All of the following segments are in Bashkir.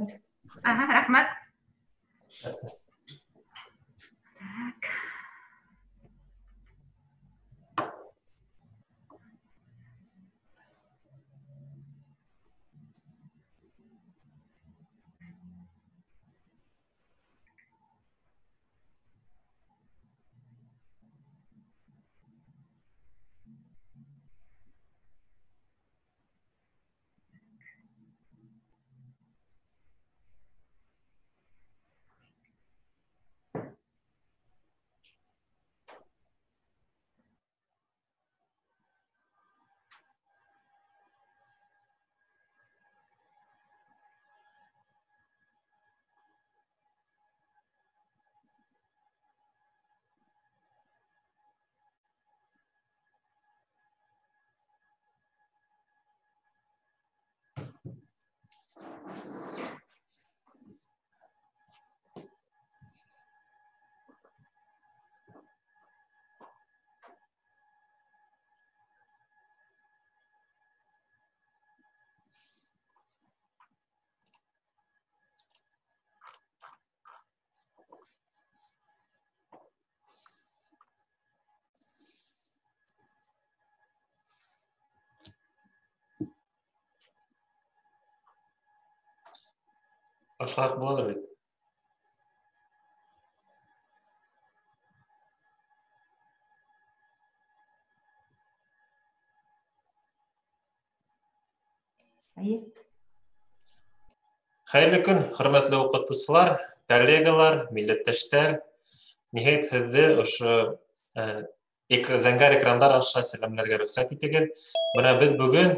Хәҙер. Ага, рәхмәт. Так. Башлаһаҡ булалыр бит. Эйе. Хәйерле көн, хөрмәтле уҡытыусылар, коллегалар, милләттәштәр. Ниһайәт, һеҙҙе ошо зәңгәр экрандар аша сәләмләргә рөхсәт итегеҙ. Бына беҙ бөгөн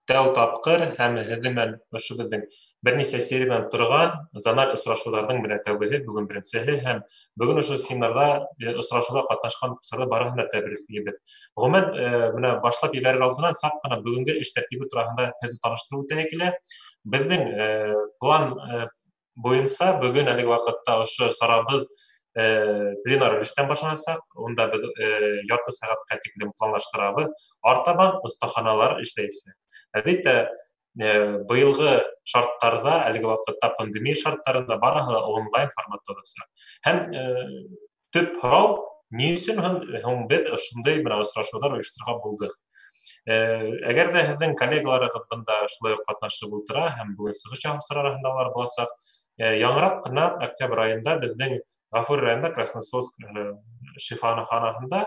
тәү тапҡыр һәм һеҙҙең менән ошо беҙҙең бер нисә серия менән торған зональ осрашыуҙарҙың менә тәүгеһе, бөгөн беренсеһе, һәм бөгөн ошо семинарҙа, осрашыуҙа ҡатнашҡан уҡыусыларҙы барыһын да тәбрикләйбеҙ. Ғөмүмән, бына башлап ебәрер алдынан саҡ ҡына бөгөнгө эш тәртибе тураһында һеҙҙе таныштырып үтәһе килә. Беҙҙең план буйынса бөгөн әлеге ваҡытта ошо сарабыҙ пленар өлөштән башланасаҡ. Унда беҙ ярты сәғәткә тиклем планлаштырабыҙ. Артабан оҫтаханалар эшләйәсәк. Әлбиттә, быйылғы шарттарҙа, әлеге ваҡытта пандемия шарттарында барыһы ла онлайн форматта буласаҡ. Һәм төп һорау, ни өсөн һуң беҙ ошондай бер осрашыуҙар ойошторорға булдыҡ? Әгәр ҙә һеҙҙең коллегаларығыҙ бында шулай уҡ ҡатнашып ултыра һәм бөгөн сығыш яһаусылар араһында улар буласаҡ. Яңыраҡ ҡына октябрь айында беҙҙең Ғафури районында Красносольск шифаханаһында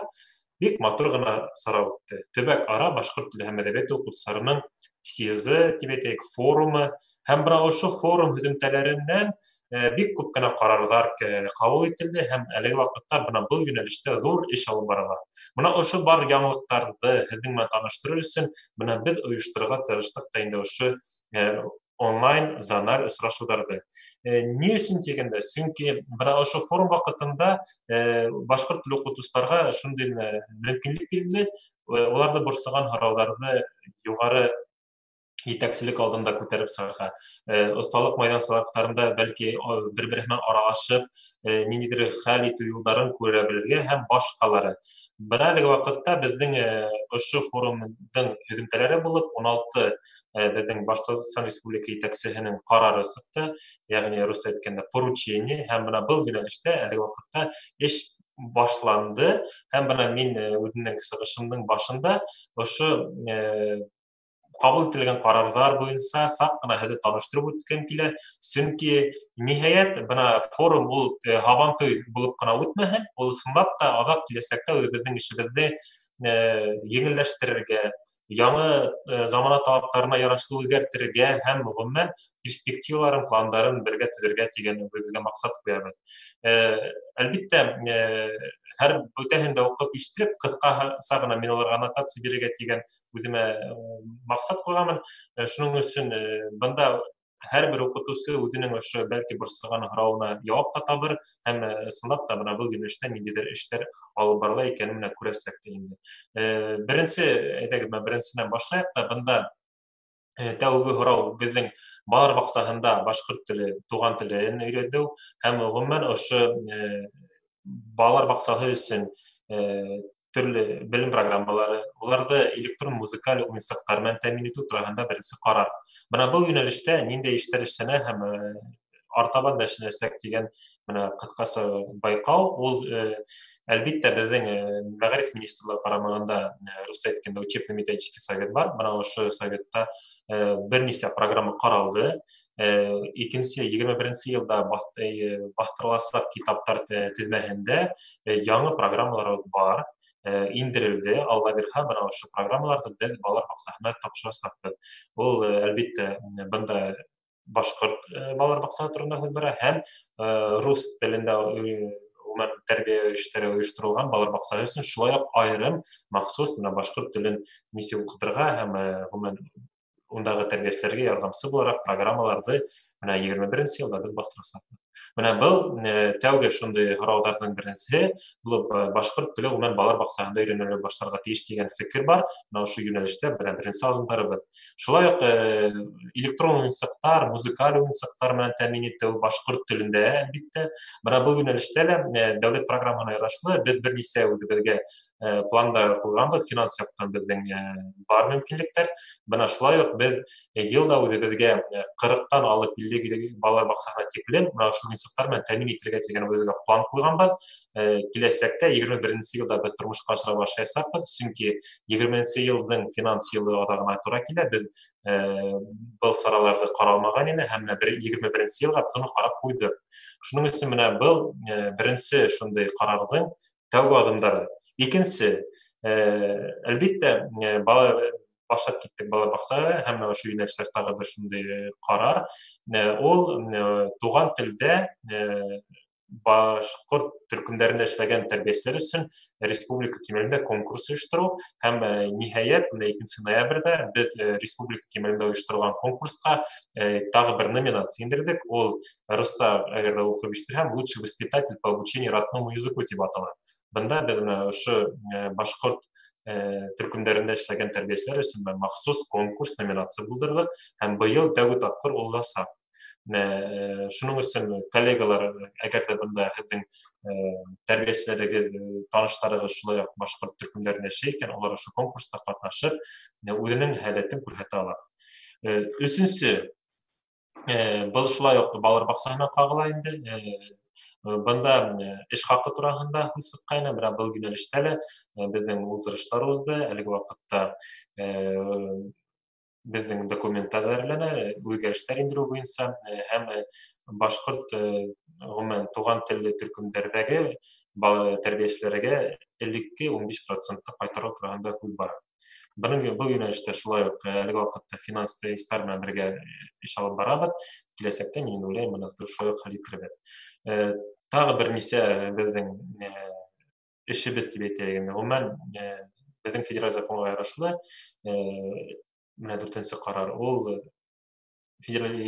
бик матур ғына сара үтте. Төбәк ара башҡорт теле һәм әҙәбиәте уҡытыусыларының съезы тип әйтәйек, форумы. Һәм бына ошо форум һөҙөмтәләренән бик күп кенә ҡарарҙар ҡабул ителде һәм әлеге ваҡытта бына был йүнәлештә ҙур эш алып барыла. Бына ошо бар яңылыҡтарҙы һеҙҙең менән таныштырыр өсөн бына беҙ ойошторорға тырыштыҡ та инде ошо онлайн зональ осрашыуҙарҙы. Ни өсөн тигәндә, сөнки бына ошо форум ваҡытында башҡорт теле уҡытыусыларға шундай мөмкинлек бирелде, уларҙы борсоған һорауҙарҙы юғары етәкселек алдында күтәреп сығырға, оҫталыҡ майҙансалыҡтарында бәлки бер-береһе менән аралашып, ниндәйҙер хәл итеү юлдарын күрә белергә һәм башҡалары. Бына әлеге ваҡытта беҙҙең ошо форумдың һөҙөмтәләре булып, 16, беҙҙең Башҡортостан Республика етәксеһенең ҡарары сыҡты, йәғни русса әйткәндә поручение, һәм бына был йүнәлештә әлеге ваҡытта эш башланды, һәм бына мин үҙемдең сығышымдың башында ошо ҡабул ителгән ҡарарҙар буйынса саҡ ҡына һеҙҙе таныштырып үткем килә, сөнки ниһайәт бына форум ул һабантуй булып ҡына үтмәһен, ул ысынлап та аҙаҡ киләсәктә үҙебеҙҙең эшебеҙҙе еңелләштерергә, яңы замана талаптарына ярашлы үҙгәртергә һәм ғөмүмән перспективаларын, пландарын бергә төҙөргә тигән үҙебеҙгә маҡсат ҡуябыҙ. Әлбиттә, һәр бүтәһен дә уҡып ишетеп, ҡыҫҡаса ғына мин уларға аннотация бирергә тигән үҙемә маҡсат ҡуйғанмын. Шуның өсөн бында һәр бер уҡытыусы үҙенең ошо бәлки борсоған һорауына яуап та табыр һәм ысынлап та бына был йүнәлештә ниндәйҙер эштәр алып барыла икәнен менә күрәсәк тә инде. Беренсе, әйҙәгеҙ, бына беренсенән башлайыҡ та, бында тәүге һорау беҙҙең балалар баҡсаһында башҡорт теле, туған телен өйрәтеү һәм ғөмүмән ошо балалар баҡсаһы өсөн Төрлө белем программалары, уларҙы электрон музыкаль уйынсыҡтар менән тәьмин итеү тураһында беренсе ҡарар. Бына был йүнәлештә ниндәй эштәр эшләнә һәм артабан да эшләнәсәк тигән бына ҡыҫҡаса байҡау. Ул, әлбиттә, беҙҙең мәғариф министрлығы ҡарамағында, русса әйткәндә, учебно-методический совет бар. Бына ошо советта бер нисә программа ҡаралды. Икенсе 21-нсе йылда баҫтырыласаҡ китаптар теҙмәһендә яңы программалар бар, индерелде. Алла бирһә, бына ошо программаларҙы беҙ балалар баҡсаһына тапшырасаҡбыҙ. Ул, әлбиттә, бында башҡорт балалар баҡсаһы тураһында һүҙ бара һәм рус телендә ғөмүмән тәрбиә эштәре ойошторолған балалар баҡсаһы өсөн шулай уҡ айырым махсус бына башҡорт телен нисек уҡытырға һәм ғөмүмән ундағы тәрбиәселәргә ярҙамсы булараҡ программаларҙы бына 21-нсе йылда беҙ баҫтырасаҡбыҙ. Бына был тәүге шундай һорауҙарҙың беренсеһе булып, башҡорт теле ғөмүмән балалар баҡсаһында өйрәнелә башларға тейеш тигән фекер бар. Бына ошо йүнәлештә бына беренсе аҙымдарыбыҙ. Шулай уҡ электрон уйынсыҡтар, музыкаль уйынсыҡтар менән тәьмин итеү башҡорт телендә, әлбиттә. Бына был йүнәлештә лә дәүләт программаһына ярашлы беҙ бер нисә үҙебеҙгә пландар ҡуйғанбыҙ, финанс яҡтан беҙҙең бар мөмкинлектәр. Бына шулай уҡ беҙ йыл да үҙебеҙгә 40-тан алып 50 балалар баҡсаһына тиклем бына ошо уйынсыҡтар менән тәьмин итергә тигән үҙебеҙгә план ҡуйғанбыҙ. Киләсәктә 21-нсе йылда беҙ тормошҡа ашыра башлаясаҡбыҙ, сөнки 20-нсе йылдың финанс йылы аҙағына тура килә. Беҙ был сараларҙы ҡаралмаған ине һәм менә 21-нсе йылға беҙ уны ҡарап ҡуйҙыҡ. Шуның өсөн менә был беренсе шундай ҡарарҙың тәүге аҙымдары. Икенсе, әлбиттә, бала башлап киттек бала баҡсаһы һәм менә ошо йүнәлештә тағы бер шундай ҡарар. Ул туған телдә башҡорт төркөмдәрендә эшләгән тәрбиәселәр өсөн республика кимәлендә конкурс ойоштороу һәм, ниһайәт, менә 2 ноябрҙә беҙ республика кимәлендә ойошторолған конкурсҡа тағы бер номинация индерҙек. Ул русса, әгәр ҙә уҡып ишеттерһәм, лучший воспитатель по обучению родному языку тип атала. Бында беҙ менә ошо башҡорт төркөмдәрендә эшләгән тәрбиәселәр өсөн махсус конкурс номинация булдырҙыҡ һәм быйыл тәүге тапҡыр уҙасаҡ. Шуның өсөн, коллегалар, әгәр ҙә бында һеҙҙең тәрбиәселәрегеҙ, таныштарығыҙ шулай уҡ башҡорт төркөмдәрендә эшләй икән, улар ошо конкурста ҡатнашып, үҙенең һәләтен күрһәтә ала. Өсөнсө, был шулай уҡ балалар баҡсаһына ҡағыла инде. Бында эш хаҡы тураһында һүҙ сыҡҡайны, бына был йүнәлештә лә беҙҙең ултырыштар уҙҙы. Әлеге ваҡытта беҙҙең документтар әҙерләнә, үҙгәрештәр индереү буйынса һәм башҡорт, ғөмүмән, туған телле төркөмдәрҙәге бала тәрбиәселәргә элекке 15 процентты ҡайтарыу тураһында һүҙ бара. Бының был йүнәлештә шулай уҡ әлеге ваҡытта финанс рейстар менән бергә эш алып барабыҙ. Киләсәктә, мин уйлайым, быны шулай уҡ хәл итербеҙ. Тағы бер нисә беҙҙең эшебеҙ тип әйтәйек инде. Ғөмүмән, беҙҙең федераль законға ярашлы, менә дүртенсе ҡарар, ул федераль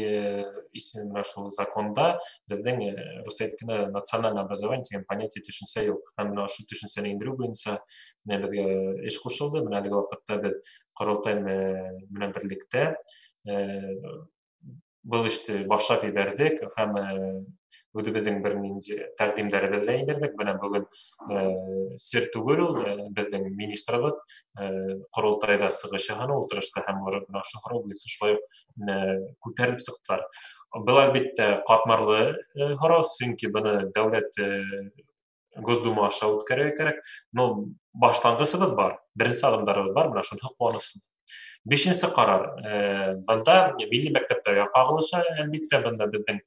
исем, менә шул законда беҙҙең, рус әйткәндә, национальное образование тигән понятие, төшөнсә юҡ. Һәм менә ошо төшөнсәне индереү буйынса менә беҙгә эш ҡушылды. Менә әлеге ваҡытта беҙ ҡоролтай менән берлектә был эште башлап ебәрҙек һәм үҙебеҙҙең бер ниндәй тәҡдимдәребеҙ ҙә индерҙек. Бына бөгөн, сер түгел ул, беҙҙең министрыбыҙ ҡоролтайҙа сығыш яһаны ултырышта һәм бына ошо һорау буйынса шулай уҡ күтәрелеп сыҡтылар. Был, әлбиттә, ҡатмарлы һорау, сөнки быны дәүләт Госдума аша үткәрергә кәрәк. Но башланғысыбыҙ бар, беренсе аҙымдарыбыҙ бар, бына шуныһы ҡыуаныслы. Бишенсе ҡарар, бында милли мәктәптәргә ҡағылыша, әлбиттә, бында беҙҙең,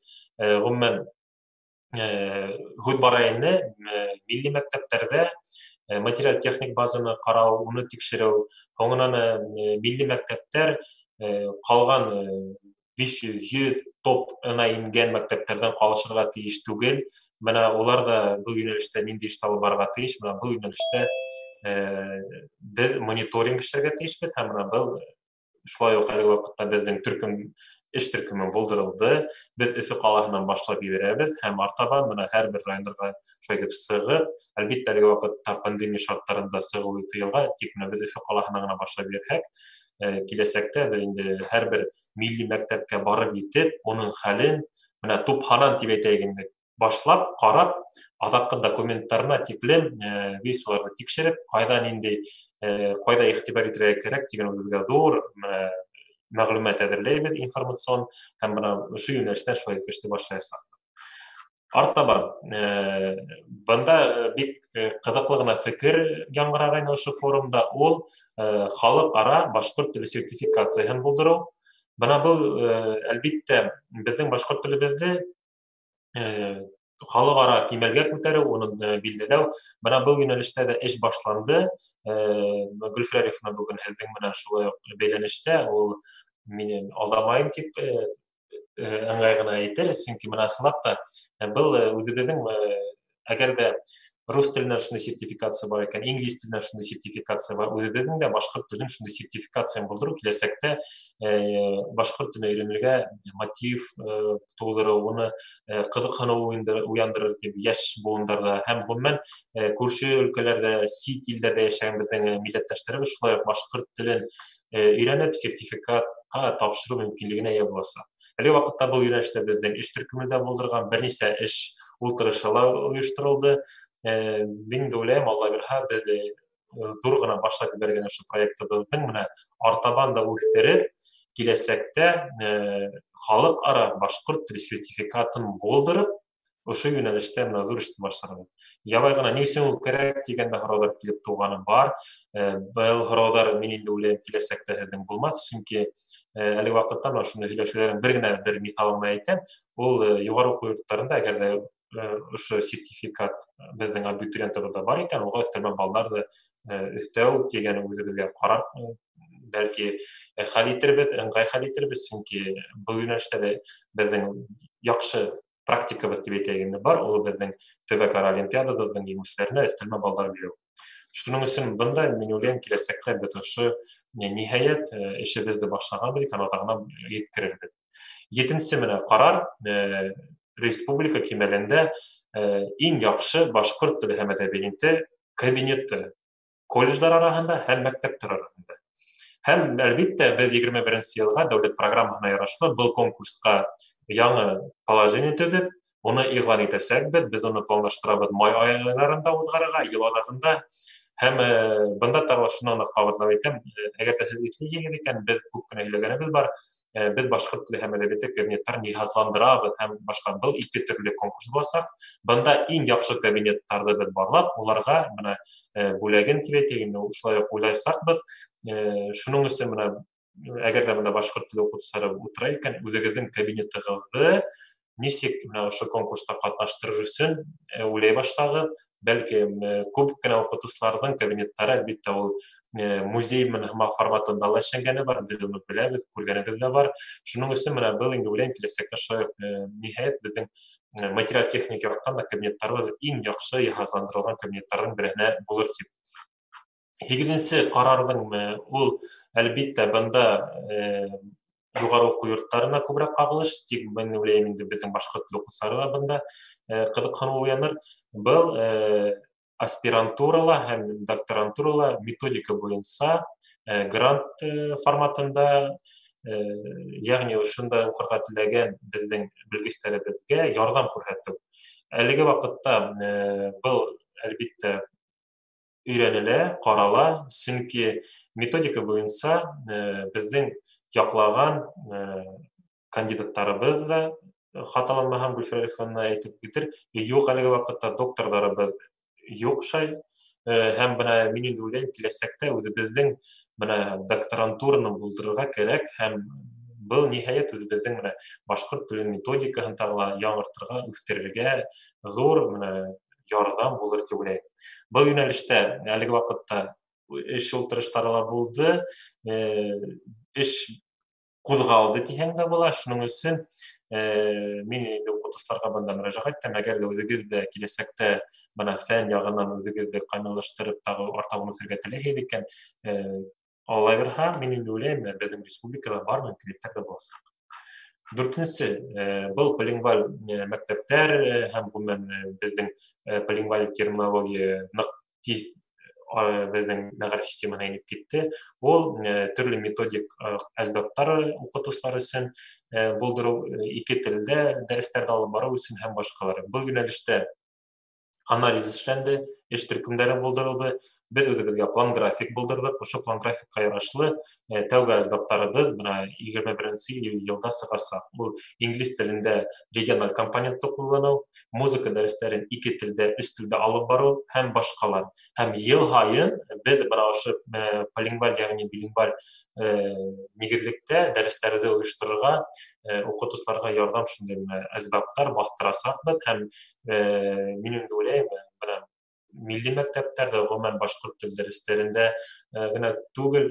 ғөмүмән, һүҙ бара инде милли мәктәптәрҙә материаль техник базаны ҡарау, уны тикшереү, һуңынан милли мәктәптәр ҡалған 500 топына ингән мәктәптәрҙән ҡалышырға тейеш түгел. Бына улар ҙа был йүнәлештә ниндәй эш алып барырға тейеш, бына был йүнәлештә беҙ мониторинг эшләргә тейешбеҙ һәм бына был шулай уҡ әлеге ваҡытта беҙҙең төркөм, эш төркөмө булдырылды. Беҙ Өфө ҡалаһынан башлап ебәрәбеҙ һәм артабан бына һәр бер райондарға шулай итеп сығып, әлбиттә, әлеге ваҡытта пандемия шарттарында сығыу тыйылған, тик бына беҙ Өфө ҡалаһынан ғына башлап ебәрһәк, киләсәктә беҙ инде һәр бер милли мәктәпкә барып етеп, уның хәлен бына тупһанан тип әйтәйек инде. Башлап, ҡарап, аҙаҡҡы документтарына тиклем весь уларҙы тикшереп, ҡайҙа ниндәй, ҡайҙа иғтибар итергә кәрәк тигән үҙебеҙгә ҙур мәғлүмәт әҙерләйбеҙ, информацион, һәм бына ошо йүнәлештә шулай эште башлаясаҡбыҙ. Артабан бында бик ҡыҙыҡлы ғына фекер яңғырағайны ошо форумда, ул халыҡ-ара башҡорт теле сертификацияһын булдырыу. Бына был, әлбиттә, беҙҙең башҡорт телебеҙҙе халыҡ-ара кимәлгә күтәреү, уны билдәләү. Бына был йүнәлештә ҙә эш башланды. Гөлфирә Арифовна бөгөн һеҙҙең менән шулай уҡ бәйләнештә, ул мине алдамайым тип ыңғай ғына әйтер, сөнки бына ысынлап та был үҙебеҙҙең, әгәр ҙә рус теленән шундай сертификация бар икән, инглиз теленән шундай сертификация бар, үҙебеҙҙең дә башҡорт телен шундай сертификацияны булдырыу киләсәктә башҡорт телен өйрәнергә мотив тыуҙырыу, уны ҡыҙыҡһыныу уяндырыр тип йәш быуындарҙа һәм ғөмүмән күрше өлкәләрҙә, сит илдәрҙә йәшәгән беҙҙең милләттәштәребеҙ шулай уҡ башҡорт телен өйрәнеп сертификатҡа тапшырыу мөмкинлегенә эйә буласаҡ. Әлеге ваҡытта был йүнәлештә беҙҙең эш төркөмө дә булдырған, бер нисә эш ултырышы ла ойошторолдо. Мин дә уйлайым, Алла бирһә, беҙ ҙур ғына башлап ебәргән ошо проектыбыҙҙың менә артабан да үҫтереп, киләсәктә халыҡ-ара башҡорт теле сертификатын булдырып, ошо йүнәлештә менә ҙур эште башларбыҙ. Ябай ғына ни өсөн ул кәрәк тигән дә һорауҙар килеп тыуғаны бар. Был һорауҙар мин инде уйлайым киләсәктә һеҙҙең булмаҫ, сөнки әлеге ваҡытта мына ошондай һөйләшеүҙәрҙең бер генә бер миҫалын ғына әйтәм. Ул юғары уҡыу йорттарында әгәр ҙә ошо сертификат беҙҙең абитуриенттарҙа бар икән, уға өҫтәлмә балдарҙы өҫтәү тигән үҙебеҙгә ҡарар, бәлки хәл итербеҙ, ыңғай хәл итербеҙ, сөнки был йүнәлештә лә беҙҙең яҡшы практикабыҙ тип әйтәйек инде бар, ул беҙҙең төбәк-ара олимпиадабыҙҙың еңеүселәренә өҫтәлмә балдар биреү. Шуның өсөн бында мин уйлайым, киләсәктә беҙ ошо ниһайәт эшебеҙҙе башлағанбыҙ икән, аҙағына еткерербеҙ. Етенсе менә ҡарар, республика кимәлендә иң яҡшы башҡорт теле һәм әҙәбиәте кабинеты колледждар араһында һәм мәктәптәр араһында. Һәм әлбиттә беҙ 21 йылға дәүләт программаһына ярашлы был конкурсҡа яңы положение төҙөп, уны иғлан итәсәкбеҙ. Беҙ уны планлаштырабыҙ май айларында уҙғарырға, йыл аҙағында. Һәм бында тағы ла шуны ныҡ ҡабатлап әйтәм, әгәр ҙә һеҙ иҫләйһегеҙ икән, беҙ күп кенә һөйләгәнебеҙ бар, беҙ башҡорт теле һәм әҙәбиәте кабинеттарын йыһазландырабыҙ һәм башҡа был ике төрлө конкурс буласаҡ. Бында иң яҡшы кабинеттарҙы беҙ барлап, уларға бына бүләген тип әйтәйек инде, шулай уҡ уйлайсаҡбыҙ. Шуның өсөн бына әгәр ҙә бында башҡорт теле уҡытыусылары ултыра икән, үҙегеҙҙең кабинетығыҙҙы нисек бына ошо конкурста ҡатнаштырыр өсөн уйлай башлағыҙ. Бәлки, күп кенә уҡытыусыларҙың кабинеттары, әлбиттә, ул музей менән һымаҡ форматында ла эшләнгәне бар, беҙ уны беләбеҙ, күргәнебеҙ ҙә бар. Шуның өсөн бына был инде уйлайым, киләсәктә шулай уҡ, ниһайәт беҙҙең материаль-техник яҡтан да кабинеттарыбыҙ иң яҡшы йыһазландырылған кабинеттарҙың береһенә булыр тип. Һигеҙенсе ҡарарҙың, ул әлбиттә бында юғары уҡыу йорттарына күберәк ҡағылыш, тик мин уйлайым инде беҙҙең башҡорт теле уҡыусылары ла бында ҡыҙыҡһыныу уяныр. Был аспирантурала һәм докторантурала методика буйынса грант форматында, йәғни ошонда уҡырға теләгән беҙҙең белгестәребеҙгә ярҙам күрһәтеү. Әлеге ваҡытта был әлбиттә өйрәнелә, ҡарала, сөнки методика буйынса беҙҙең яҡлаған кандидаттарыбыҙ ҙа, хаталанмаһам, Гөлфирә Арифовна әйтеп китер, юҡ әлеге ваҡытта докторҙарыбыҙ юҡ шай. Һәм бына мин инде уйлайым, киләсәктә үҙебеҙҙең бына докторантураны булдырырға кәрәк, һәм был ниһайәт үҙебеҙҙең бына башҡорт теле методикаһын тағы ла яңыртырға, үҫтерергә ҙур бына ярҙам булыр тип уйлайым. Был йүнәлештә әлеге ваҡытта эш ултырыштары ла булды, эш ҡуҙғалды тиһәң дә була. Шуның өсөн мин инде уҡытыусыларға бында мөрәжәғәт итәм, әгәр ҙә үҙегеҙ ҙә киләсәктә бына фән яғынан үҙегеҙҙе камиллаштырып тағы артабан үҫергә теләйһегеҙ икән, Алла бирһә, мин инде уйлайым, беҙҙең республикала бар мөмкинлектәр ҙә буласаҡ. Дүртенсе, был полингваль мәктәптәр, һәм ғөмүмән, беҙҙең полингваль терминология ныҡ тиҙ Беҙҙең мәғариф системаһына инеп китте. Ул төрлө методик әсбаптар уҡытыусылар өсөн булдырыу, ике телдә дәрестәрҙе алып барыу өсөн һәм башҡалар. Был йүнәлештә анализ эшләнде, эш төркөмдәре булдырылды. Беҙ үҙебеҙгә план-график булдырҙыҡ. Ошо план-графикҡа ярашлы тәүге әсбаптарыбыҙ бына 21-нсе йылда сығасаҡ. Ул инглиз телендә региональ компонентты ҡулланыу, музыка дәрестәрен ике телдә, өс телдә алып барыу һәм башҡалар. Һәм йыл һайын беҙ бына ошо полингваль, йәғни билингваль нигеҙлектә дәрестәрҙе ойошторорға, уҡытыусыларға ярҙам шундай әсбаптар баҫтырасаҡбыҙ. Һәм мин инде уйлайым, бына милли мәктәптәрҙә, ғөмүмән башҡорт тел дәрестәрендә генә түгел,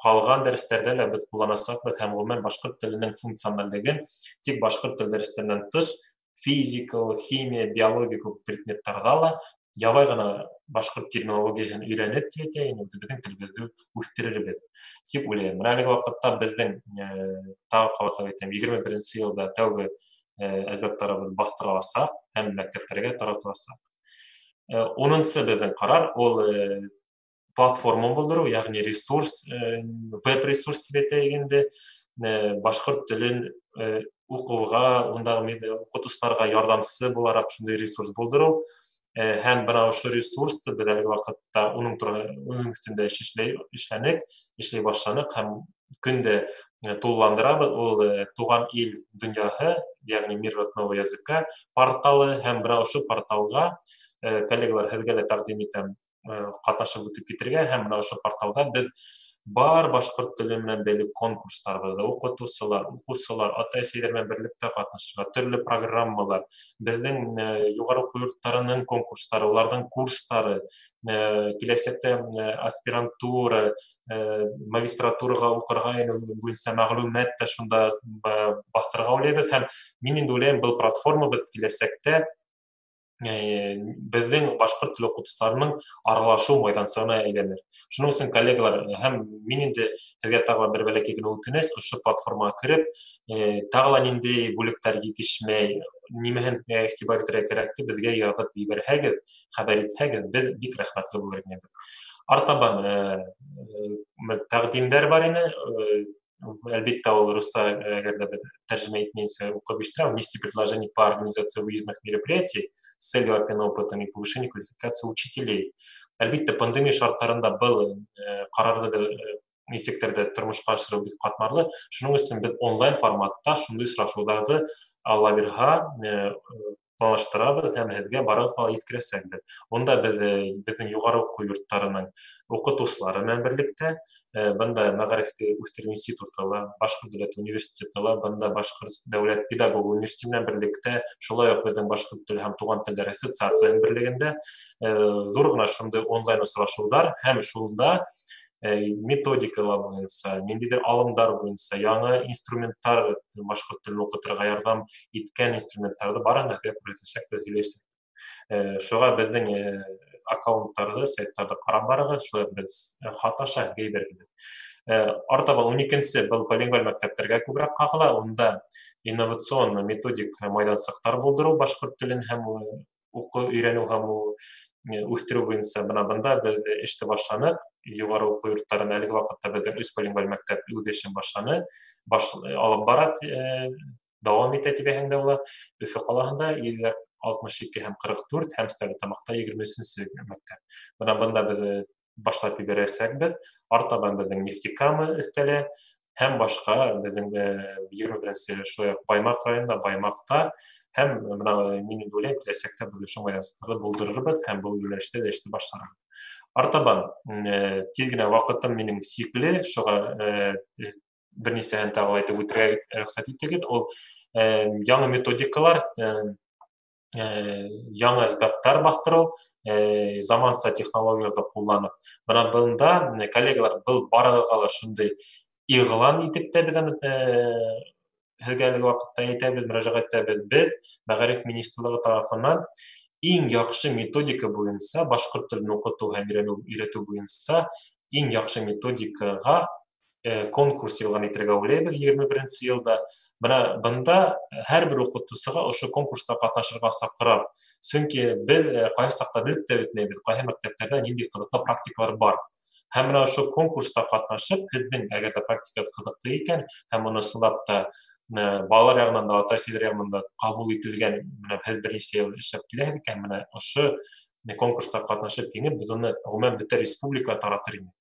ҡалған дәрестәрҙә лә беҙ ҡулланасаҡбыҙ һәм ғөмүмән башҡорт теленең функциональлеген тик башҡорт тел дәрестәренән тыш физика, химия, биология күп предметтарҙа ла ябай ғына башҡорт терминологияһын өйрәнеп тип әйтәйем, беҙҙең телебеҙҙе үҫтерербеҙ тип уйлайым. Бына әлеге ваҡытта беҙҙең, тағы ҡабатлап әйтәм, 21-нсе йылда тәүге әсбаптарыбыҙ баҫтырыласаҡ һәм мәктәптәргә таратыласаҡ. 10-нсы беҙҙең ҡарар ул платформа булдырыу, йәғни ресурс, веб-ресурс тип әйтәйек инде, башҡорт телен уҡыуға, ундағы уҡытыусыларға ярҙамсы булараҡ шундай ресурс булдырыу. Һәм бына ошо ресурсты беҙ әлеге ваҡытта уның өҫтөндә эшләнек, эшләй башланыҡ һәм көндә тулыландырабыҙ. Ул Туған ил донъяһы, йәғни Мир родного языка порталы, һәм бына ошо порталға, коллегалар, һеҙгә лә тәҡдим итәм, ҡатнашып үтеп китергә. Һәм бына ошо порталда беҙ бар башҡорт теле менән бәйле конкурстарыбыҙ, уҡытыусылар, уҡыусылар, ата-әсәйҙәр менән берлектә ҡатнашырға, төрлө программалар, беҙҙең юғары уҡыу йорттарының конкурстары, уларҙың курстары, киләсәктә аспирантура, магистратураға уҡырға инеү буйынса мәғлүмәт тә шунда баҫтырырға уйлайбыҙ. Һәм мин инде уйлайым, был платформа беҙ киләсәктә беҙҙең башҡорт теле уҡытыусыларының аралашыу майҙансығына әйләнер. Шуның өсөн, коллегалар, һәм мин инде һеҙгә тағы ла бер бәләкәй генә үтенес, ошо платформаға кереп, тағы ла ниндәй бүлектәр етешмәй, нимәһен иғтибар итергә кәрәкте, беҙгә яҙып ебәрһәгеҙ, хәбәр итһәгеҙ, беҙ бик рәхмәтле булыр инек. Артабан тәҡдимдәр бар ине, әлбиттә, ул русса, әгәр дә беҙ тәржемә итмәйенсә уҡып ишеттерәм. Внести предложение по организации выездных мероприятий с целью обмена опытом и повышения квалификации учителей. Әлбиттә, пандемия шарттарында был ҡарарҙы беҙ нисектер дә тормошҡа ашырыу бик ҡатмарлы. Шуның өсөн беҙ онлайн форматта шундай осрашыуҙарҙы, Алла бирһә, планлаштырабыҙ һәм һеҙгә барығыҙға ла еткерәсәкбеҙ. Унда беҙҙең юғары уҡыу йорттарының уҡытыусылары менән берлектә, бында Мәғарифте үҫтереү институты ла, Башҡорт дәүләт университеты ла, бында Башҡорт дәүләт педагог университеты менән берлектә, шулай уҡ беҙҙең Башҡорт теле һәм туған телдәр ассоциацияһының берлегендә, ҙур ғына шундай онлайн осрашыуҙар һәм шунда методикалар буйынса, ниндәйҙер алымдар буйынса, яңы инструменттар, башҡорт телен уҡытырға ярҙам иткән инструменттарҙы барын да күрһәтәсәкбеҙ, һөйләйсәкбеҙ. Шуға беҙҙең аккаунттарҙы, сайттарҙы ҡарап барығыҙ, шулай беҙ хат аша һеҙгә ебәргеҙ. Артабан 12-нсе был полингваль мәктәптәргә күберәк ҡағыла, унда инновацион методик майҙансыҡтар булдырыу башҡорт телен һәм уҡыу, өйрәнеү һәм үҫтереү буйынса. Бына бында беҙ эште башланыҡ. Юғары уҡыу йорттарын әлеге ваҡытта беҙҙең 3 полингваль мәктәп үҙ эшен башланы, алып бара, дауам итә тип әйтһәң дә була. Өфө ҡалаһында 62 һәм 44 һәм Стәрлетамаҡта 23-нсе мәктәп. Бына бында беҙ башлап ебәрәсәкбеҙ. Артабан беҙҙең Нефтекама өҫтәлә һәм башҡа беҙҙең 21-нсе шулай уҡ Баймаҡ районында, Баймаҡта һәм бына мин инде уйлайым, киләсәктә беҙ ошо майҙансыҡтарҙы булдырырбыҙ һәм был йүнәлештә лә эште башларбыҙ. Артабан, тиҙ генә ваҡытым минең сикле, шуға бер нисәһен тағы ла әйтеп үтергә рөхсәт итегеҙ. Ул яңы методикалар, яңы әсбаптар баҫтырыу, заманса технологияларҙы ҡулланып. Бына бында, коллегалар, был барығыҙға ла шундай иғлан итеп тә беҙ аны, һеҙгә әлеге ваҡытта әйтәбеҙ, мөрәжәғәт итәбеҙ. Беҙ Мәғариф министрлығы тарафынан иң яҡшы методика буйынса, башҡорт телен уҡытыу һәм өйрәтеү буйынса иң яҡшы методикаға Конкурс иғлан итергә уйлайбыҙ 21-нсе йылда. Бына бында һәр бер уҡытыусыға ошо конкурста ҡатнашырға саҡырам. Сөнки беҙ ҡайһы саҡта белеп тә бөтмәйбеҙ, ҡайһы мәктәптәрҙә ниндәй ҡыҙыҡлы практикалар бар. Һәм бына ошо конкурста ҡатнашып, һеҙҙең әгәр ҙә практика ҡыҙыҡлы икән, һәм уны ысынлап та балалар яғынан да, ата-әсәләр яғынан да ҡабул ителгән, бына һеҙ бер нисә йыл эшләп киләһегеҙ икән, бына ошо конкурста ҡатнашып еңеп, беҙ уны ғөмүмән бөтә республика таратыр инек.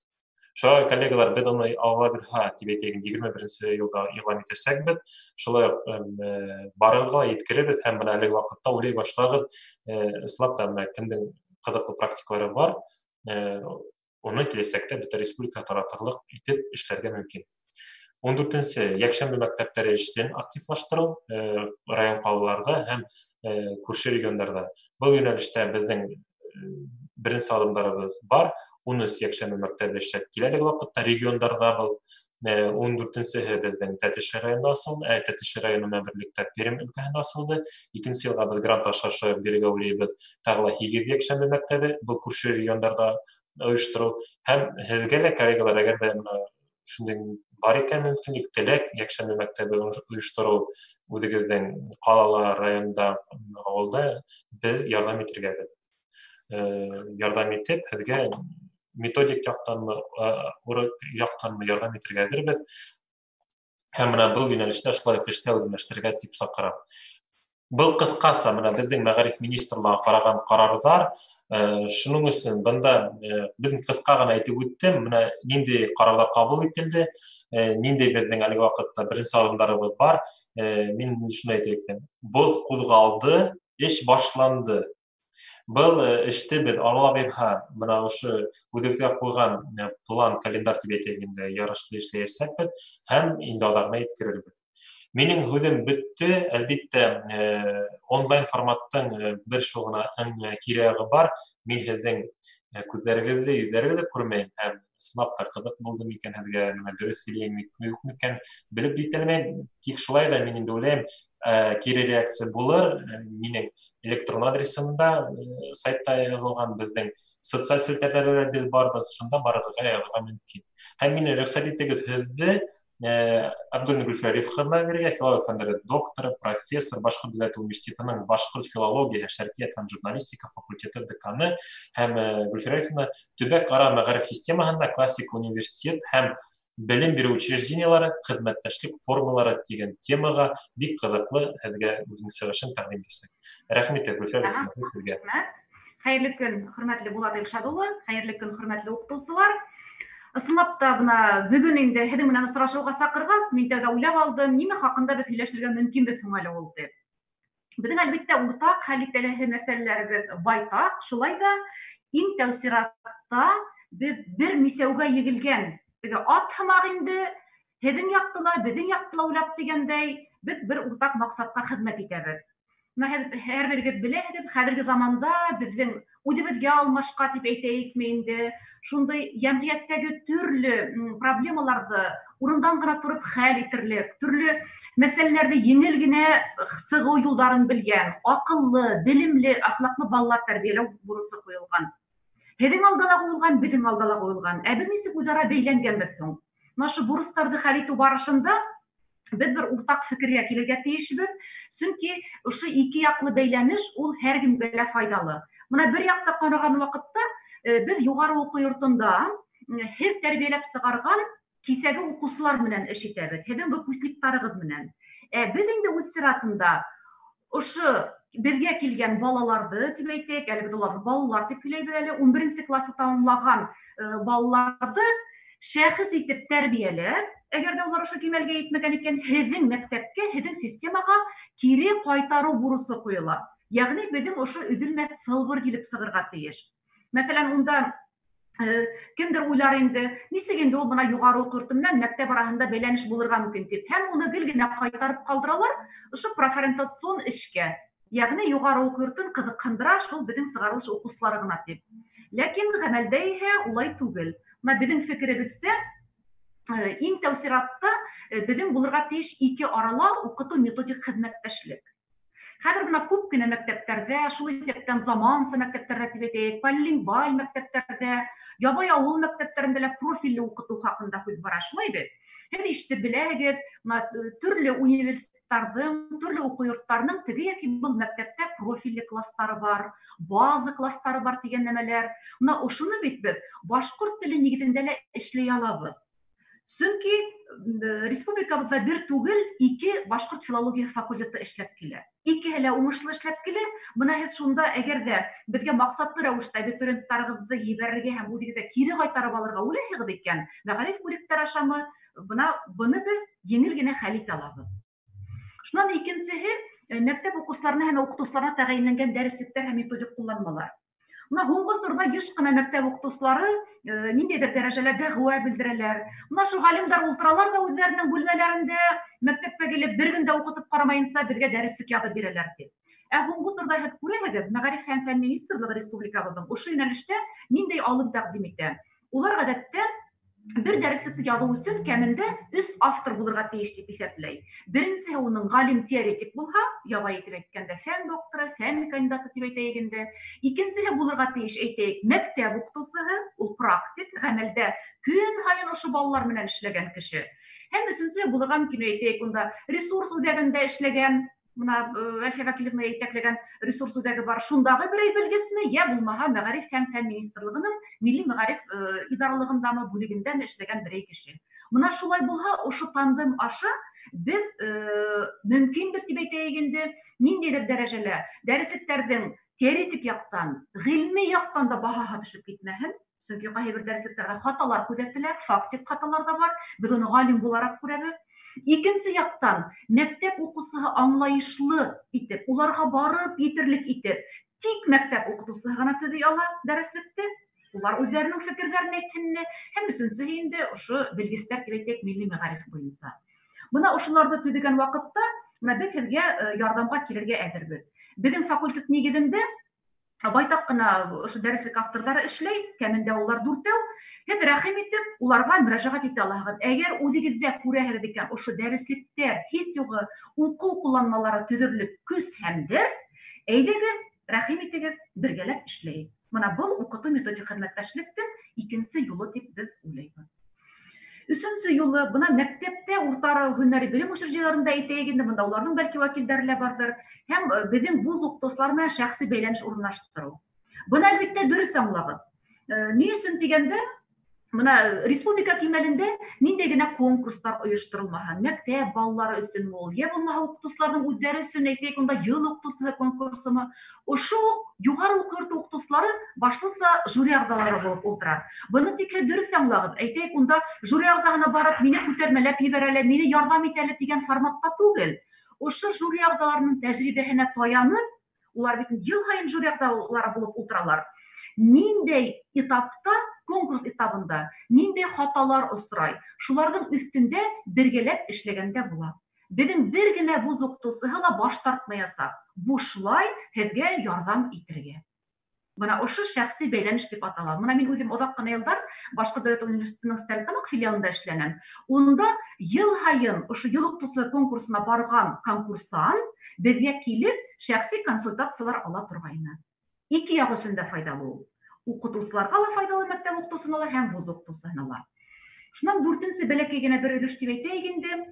Шулай, коллегалар, беҙ уны Алла бирһә тип әйтәйек, 21-нсе йылда иғлан итәсәкбеҙ. Шулай уҡ барығыҙға еткерербеҙ һәм бына әлеге ваҡытта уйлай башлағыҙ, ысынлап та бына кемдең ҡыҙыҡлы практикалары бар, уны киләсәктә бөтә республика таратырлыҡ итеп эшләргә мөмкин. 14-нсе йәкшәмбе мәктәптәре эшен активлаштырыу район ҡалаларҙа һәм күрше региондарҙа. Был йүнәлештә беҙҙең беренсе аҙымдарыбыҙ бар. 13 йәкшәмбе мәктәбе эшләп килә әлеге ваҡытта региондарҙа. Был 14-нсеһе беҙҙең Тәтешле районында асылды, Тәтешле районы менән берлектә Пермь өлкәһендә асылды. Икенсе йылға беҙ грант аша бирергә уйлайбыҙ тағы ла 8 йәкшәмбе мәктәбе, был күрше региондарҙа ойоштороу. Һәм һеҙгә лә, коллегалар, әгәр ҙә бына шундай бар икән мөмкинлек, теләк йәкшәмбе мәктәбе ойоштороу үҙегеҙҙең ҡалала, районда, ауылда, беҙ ярҙам итергә әҙер. Ярҙам итеп, һеҙгә методик яҡтанмы, яҡтанмы ярҙам итергә әҙербеҙ. Һәм бына был йүнәлештә шулай уҡ эштә үҙләштерергә тип саҡырам. Был ҡыҫҡаса бына беҙҙең мәғариф министрлығына ҡараған ҡарарҙар. Шуның өсөн бында беҙ ҡыҫҡа ғына әйтеп үттем, бына ниндәй ҡарарҙар ҡабул ителде, ниндәй беҙҙең әлеге ваҡытта беренсе аҙымдарыбыҙ бар. Мин шуны әйтеп китәм: боҙ ҡуҙғалды, эш башланды. Был эште беҙ Алла бирһә, бына ошо үҙебеҙгә ҡуйған план, календарь тип әйтәйек инде, ярашлы эшләйәсәкбеҙ һәм инде аҙағына еткерербеҙ. Минең һүҙем бөттө. Әлбиттә, онлайн форматтың бер шул ғына кире яғы бар. Мин һеҙҙең күҙҙәрегеҙҙе, йөҙҙәрегеҙҙе күрмәйем һәм ысынлап та ҡыҙыҡ булды микән һеҙгә, нимә дөрөҫ һөйләйем юҡ микән, белеп бөтә алмайым. Тик шулай ҙа мин инде уйлайым, кире реакция булыр. Минең электрон адресымда сайтта яҙылған, беҙҙең социаль селтәрҙәрҙә лә беҙ барбыҙ, шунда барырға яҙырға мөмкин. Һәм мине рөхсәт итегеҙ һеҙҙе Абдуллина Гөлфиә Риф ҡыҙына бирергә, филология фәндәре докторы, профессор, Башҡорт дәүләт университетының башҡорт филология, шәрҡиәт һәм журналистика факультеты деканы һәм Гөлфиә Рифовна төбәк-ара мәғариф системаһында классик университет һәм белем биреү учреждениелары хеҙмәттәшлек формалары тигән темаға бик ҡыҙыҡлы һеҙгә үҙенең сығышын тәҡдим итәсәк. Рәхмәт, Гөлфиә Рифовна, һеҙгә. Рәхмәт. Хәйерле көн, хөрмәтле Булат Илшат улы, хәйерле көн, хөрмәтле уҡытыусылар. Ысынлап та бына бөгөн инде һеҙҙең менән осрашыуға саҡырғас, мин тәүҙә уйлап алдым, нимә хаҡында беҙ һөйләшергә мөмкинбеҙ һуң әле ул тип. Беҙҙең әлбиттә уртаҡ хәл ителәһе мәсьәләләребеҙ байтаҡ, шулай ҙа иң тәү сиратта беҙ бер мисәүгә егелгән теге ат һымаҡ инде, һеҙҙең яҡты ла, беҙҙең яҡты ла уйлап тигәндәй, беҙ бер уртаҡ маҡсатҡа хеҙмәт итәбеҙ. Бына һеҙ һәр берегеҙ беләһегеҙ, хәҙерге заманда беҙҙең үҙебеҙгә алмашҡа тип әйтәйекме инде, шундай йәмғиәттәге төрлө проблемаларҙы урындан ғына тороп хәл итерлек, төрлө мәсьәләләрҙе еңел генә сығыу юлдарын белгән, аҡыллы, белемле, әхлаҡлы балалар тәрбиәләү бурысы ҡуйылған. Һеҙҙең алда ла ҡуйылған, беҙҙең алда ла ҡуйылған. Ә беҙ нисек үҙ-ара бәйләнгәнбеҙ һуң? Бына ошо бурыстарҙы хәл итеү барышында беҙ бер уртаҡ фекергә килергә тейешбеҙ, сөнки ошо ике яҡлы бәйләнеш ул һәр кемгә лә файҙалы. Бына бер яҡта ҡараған ваҡытта, беҙ юғары уҡыу йортонда, һеҙ тәрбиәләп сығарған кисәге уҡыусылар менән эш итәбеҙ, һеҙҙең выпускниктарығыҙ менән. Ә беҙ инде үҙ сиратында ошо беҙгә килгән балаларҙы тип әйтәйек, әле беҙ уларҙы балалар тип һөйләйбеҙ әле, 11 классы тамамлаған балаларҙы шәхес итеп тәрбиәләп, әгәр ҙә улар ошо кимәлгә етмәгән икән, һеҙҙең мәктәпкә, һеҙҙең системаға кире ҡайтарыу бурысы ҡуйыла. Йәғни беҙҙең ошо өҙөлмәҫ сылбыр килеп сығырға тейеш. Мәҫәлән, унда кемдер уйлар инде, нисек инде ул бына юғары уҡыу йорто менән мәктәп араһында бәйләнеш булырға мөмкин тип, һәм уны гел генә ҡайтарып ҡалдыралар ошо профориентацион эшкә. Йәғни юғары уҡыу йортон ҡыҙыҡһындыра шул беҙҙең сығарылыш уҡыусылары ғына тип. Ләкин ғәмәлдә иһә улай түгел. Бына беҙҙең фекеребеҙсә, иң тәү сиратта, беҙҙең булырға тейеш ике арала уҡытыу методик хеҙмәттәшлек. Хәҙер бына күп кенә мәктәптәрҙә, шул иҫәптән заманса мәктәптәрҙә тип әйтәйек, полилингваль мәктәптәрҙә, ябай ауыл мәктәптәрендә лә профилле уҡытыу хаҡында һүҙ бара, шулай бит? Һеҙ ишетеп беләһегеҙ, төрлө университеттарҙың, төрлө уҡыу йорттарының теге йәки был мәктәптә профилле кластары бар, база кластары бар тигән нәмәләр. Бына ошоно бит беҙ башҡорт теле нигеҙендә лә эшләй алабыҙ. Сөнки республикабыҙҙа бер түгел, ике башҡорт филология факультеты эшләп килә. Икеһе лә уңышлы эшләп килә. Бына һеҙ шунда, әгәр ҙә беҙгә маҡсатлы рәүештә абитуриенттарығыҙҙы ебәрергә һәм үҙегеҙгә кире ҡайтарып алырға уйлайһығыҙ икән, мәғариф бүлектәре ашамы, бына быны беҙ еңел генә хәл итә алабыҙ. Шунан икенсеһе, мәктәп уҡыусыларына һәм уҡытыусыларына тәғәйенләнгән дәреслектәр һәм методик ҡулланмалар. Бына һуңғы осорҙа йыш ҡына мәктәп уҡытыусылары ниндәйҙер дәрәжәлә дәғүә белдерәләр. Бына шул ғалимдар ултыралар ҙа үҙҙәренең бүлмәләрендә мәктәпкә килеп бер көн дә уҡытып ҡарамайынса беҙгә дәреслек яҙып бирәләр тип. Ә һуңғы осорҙа һеҙ күрәһегеҙ, Мәғариф һәм фән министрлығы республикабыҙҙың ошо йүнәлештә ниндәй алым тәҡдим итә. Улар ғәҙәттә бер дәреслекте яҙыу өсөн кәмендә 3 автор булырға тейеш тип иҫәпләй. Беренсеһе уның ғалим теоретик булһа, ябай итеп әйткәндә фән докторы, фән кандидаты тип әйтәйек инде. Икенсеһе булырға тейеш, әйтәйек, мәктәп уҡытыусыһы, ул практик, ғәмәлдә көн һайын ошо балалар менән эшләгән кеше. Һәм өсөнсөһө булырға мөмкин, әйтәйек, унда ресурс үҙәгендә эшләгән, бына Әлфиә Вәкилевна етәкләгән ресурс үҙәге бар, шундағы берәй белгесме, йә булмаһа Мәғариф һәм фән министрлығының милли мәғариф идаралығындамы, бүлегендәме эшләгән берәй кеше. Бына шулай булһа, ошо тандем аша беҙ мөмкинбеҙ тип әйтәйек инде, ниндәйҙер дәрәжәлә дәреслектәрҙең теоретик яҡтан, ғилми яҡтан да баһаһы төшөп китмәһен, сөнки ҡайһы бер дәреслектәрҙә хаталар күҙәтелә, фактик хаталар ҙа бар, беҙ уны ғалим булараҡ күрәбеҙ. Икенсе яҡтан, мәктәп уҡыусыһы аңлайышлы итеп, уларға барып етерлек итеп, тик мәктәп уҡытыусыһы ғына төҙөй ала дәреслекте, улар үҙҙәренең фекерҙәрен әйтһенме, һәм өсөнсөһө инде ошо белгестәр тип әйтәйек милли мәғариф буйынса. Бына ошоларҙы төҙөгән ваҡытта бына беҙ һеҙгә ярҙамға килергә әҙербеҙ. Беҙҙең факультет нигеҙендә байтаҡ ҡына ошо дәреслек авторҙары эшләй, кәмендә улар 4. Һеҙ рәхим итеп уларға мөрәжәғәт итә алаһығыҙ. Әгәр үҙегеҙҙә күрәһегеҙ икән, ошо дәреслектәр һис юғы уҡыу ҡулланмалары төҙөрлөк көс һәм дәрт, әйҙәгеҙ, рәхим итегеҙ, бергәләп эшләйек. Бына был уҡытыу методик хеҙмәттәшлектең икенсе юлы тип беҙ уйлайбыҙ. Өсөнсө юлы, бына мәктәптә урта һөнәри белем учреждениеларында әйтәйек инде, бында уларҙың бәлки вәкилдәре лә барҙыр, һәм беҙҙең вуз уҡытыусылары менән шәхси бәйләнеш урынлаштырыу. Бына әлбиттә дөрөҫ аңлағыҙ. Ни өсөн тигәндә, бына республика кимәлендә ниндәй генә конкурстар ойошторолмаһын, мәктәп балалары өсөнмө ул, йә булмаһа уҡытыусыларҙың үҙҙәре өсөн, әйтәйек, унда йыл уҡытыусыһы конкурсымы, ошо уҡ юғары уҡыу йорто уҡытыусылары башлыса жюри ағзалары булып ултыра. Быны тик һеҙ дөрөҫ аңлағыҙ. Әйтәйек, унда жюри ағзаһына барып, мине күтәрмәләп ебәрәле, мине ярҙам итәле тигән форматта түгел. Ошо жюри ағзаларының тәжрибәһенә таянып, улар бит йыл һайын жюри ағзалары булып ултыралар. Ниндәй этапта, конкурс этабында ниндәй хаталар осрай, шуларҙың өҫтөндә бергәләп эшләгәндә була. Беҙҙең бер генә вуз уҡытыусыһы ла баш тартмаясаҡ, бушлай һеҙгә ярҙам итергә. Бына ошо шәхси бәйләнеш тип атала. Бына мин үҙем оҙаҡ ҡына йылдар Башҡорт дәүләт университетының Стәрлетамаҡ филиалында эшләнем. Унда йыл һайын ошо йыл уҡытыусы конкурсына барған конкурсант беҙгә килеп шәхси консультациялар ала торғайны. Ике яҡ өсөн дә файҙалы ул. Уҡытыусыларға ла файҙалы, мәктәп уҡытыусыһына ла һәм вуз уҡытыусыһына ла. Шунан дүртенсе бәләкәй генә бер өлөш тип әйтәйек инде,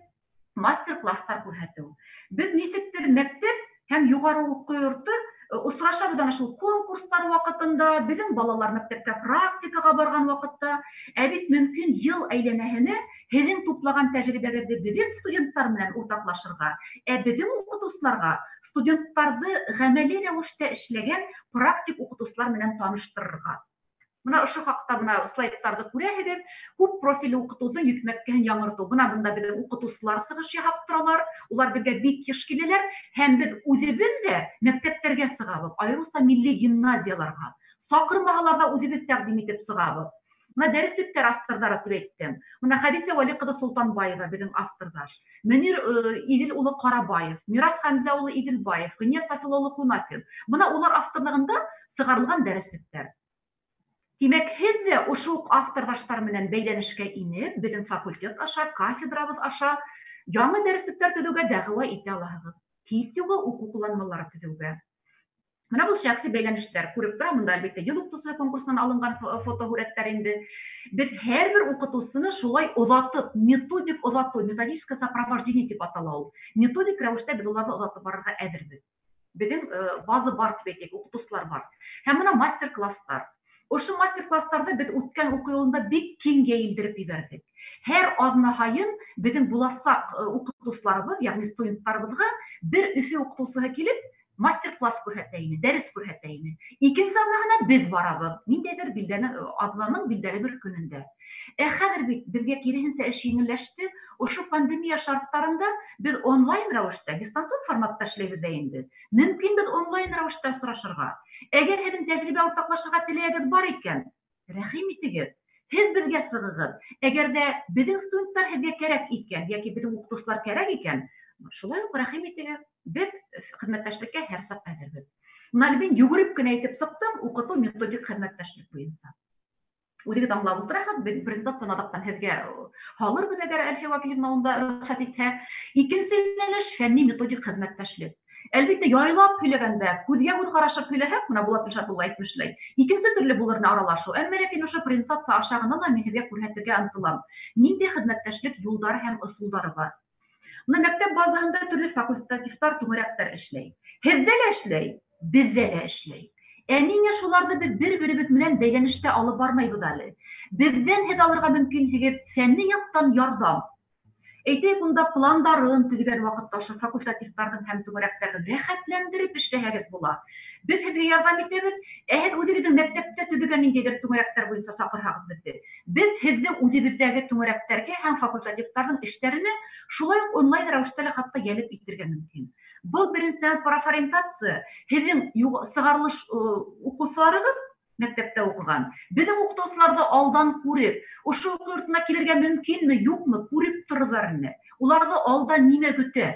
мастер-класстар күрһәтеү. Беҙ нисектер мәктәп һәм юғары уҡыу йорто осрашабыҙ ана шул конкурстар ваҡытында, беҙҙең балалар мәктәпкә практикаға барған ваҡытта, ә бит мөмкин йыл әйләнәһенә һеҙҙең туплаған тәжрибәгеҙҙе беҙҙең студенттар менән уртаҡлашырға, ә беҙҙең уҡытыусыларға студенттарҙы ғәмәли рәүештә эшләгән практик уҡытыусылар менән таныштырырға. Бына ошо хаҡта бына слайдтарҙы күрәһегеҙ, күп профилле уҡытыуҙың йөкмәткеһен яңыртыу. Бына бында беҙҙең уҡытыусылар сығыш яһап торалар, улар беҙгә бик йыш киләләр, һәм беҙ үҙебеҙ ҙә мәктәптәргә сығабыҙ, айырыуса милли гимназияларға. Саҡырмаһалар ҙа үҙебеҙ тәҡдим итеп сығабыҙ. Бына дәреслектәр авторҙары тип әйттем. Бына Хәдисә Вәли ҡыҙы Солтанбаева беҙҙең авторҙаш. Мөнир Иҙел улы Ҡарабаев, Мирас Хәмзә улы Иҙелбаев, Ғиният Сафилла улы Ҡунафин. Бына улар авторлығында сығарылған дәреслектәр. Тимәк, һеҙ ҙә ошо уҡ авторҙаштар менән бәйләнешкә инеп, беҙҙең факультет аша, кафедрабыҙ аша яңы дәреслектәр төҙөүгә дәғүә итә алаһығыҙ. Һис юғы уҡыу ҡулланмалары төҙөүгә. Бына был шәхси бәйләнештәр күреп торам, бында әлбиттә йыл уҡытыусы конкурсынан алынған фотоһүрәттәр инде. Беҙ һәр бер уҡытыусыны шулай оҙатып, методик оҙатыу, методическое сопровождение тип атала ул. Методик рәүештә беҙ уларҙы оҙатып барырға әҙербеҙ. Беҙҙең база бар тип әйтәйек, уҡытыусылар бар. Һәм бына мастер-класстар. Ошо мастер-класстарҙы беҙ үткән уҡыу йылында бик киң йәйелдереп ебәрҙек. Һәр аҙна һайын беҙҙең буласаҡ уҡытыусыларыбыҙ, йәғни студенттарыбыҙға бер Өфө уҡытыусыһы килеп мастер-класс күрһәтә ине, дәрес күрһәтә ине. Икенсе аҙнаһына беҙ барабыҙ, ниндәйҙер билдәле аҙнаның билдәле бер көнөндә. Ә хәҙер бит беҙгә киреһенсә эш еңелләште. Ошо пандемия шарттарында беҙ онлайн рәүештә, дистанцион форматта эшләйбеҙ ҙә инде. Мөмкин беҙ онлайн рәүештә осрашырға. Әгәр һеҙҙең тәжрибә уртаҡлашырға теләгегеҙ бар икән, рәхим итегеҙ. Һеҙ беҙгә сығығыҙ. Әгәр ҙә беҙҙең студенттар һеҙгә кәрәк икән, йәки беҙҙең уҡытыусылар кәрәк икән, шулай уҡ рәхим итегеҙ. Беҙ хеҙмәттәшлеккә һәр саҡ әҙербеҙ. Бына мин йүгереп кенә әйтеп сыҡтым уҡытыу методик хеҙмәттәшлек буйынса. Үҙегеҙ аңлап ултыраһығыҙ, беҙ презентацияны аҙаҡтан һеҙгә һалырбыҙ, әгәр Әлфиә Вәкилевна унда рөхсәт итһә. Икенсе йүнәлеш фәнни методик хеҙмәттәшлек. Әлбиттә, яйлап һөйләгәндә, күҙгә күҙ ҡарашып һөйләһәк, бына Булат Илшат улы әйтмешләй, икенсе төрлө булыр аралашыу. Әммә ләкин ошо презентация аша ғына ла мин һеҙгә күрһәтергә ынтылам. Ниндәй хеҙмәттәшлек юлдары һәм ысулдары бар. Бына мәктәп базаһында төрлө факультативтар, түңәрәктәр эшләй. Һеҙҙә лә эшләй, беҙҙә лә эшләй. Ә ниңә шуларҙы беҙ бер-беребеҙ менән бәйләнештә алып бармайбыҙ әле? Беҙҙән һеҙ алырға мөмкинһегеҙ фәнни яҡтан ярҙам. Әйтәйек, унда пландарын төҙөгән ваҡытта ошо факультативтарҙың һәм түңәрәктәрҙең рәхәтләндереп эшләһәгеҙ була. Беҙ һеҙгә ярҙам итәбеҙ, ә һеҙ үҙегеҙҙең мәктәптә төҙөгән ниндәйҙер түңәрәктәр буйынса саҡырһағыҙ беҙҙе. Беҙ һеҙҙе үҙебеҙҙәге түңәрәктәргә һәм факультативтарҙың эштәренә шулай уҡ онлайн рәүештә лә хатта йәлеп итергә мөмкин. Был беренсенән профориентация, һеҙҙең сығарылыш уҡыусыларығыҙ мәктәптә уҡыған. Беҙҙең уҡытыусыларҙы алдан күреп, ошо уҡыу йортона килергә мөмкинме, юҡмы, күреп торорҙар ине. Уларҙы алдан нимә көтә?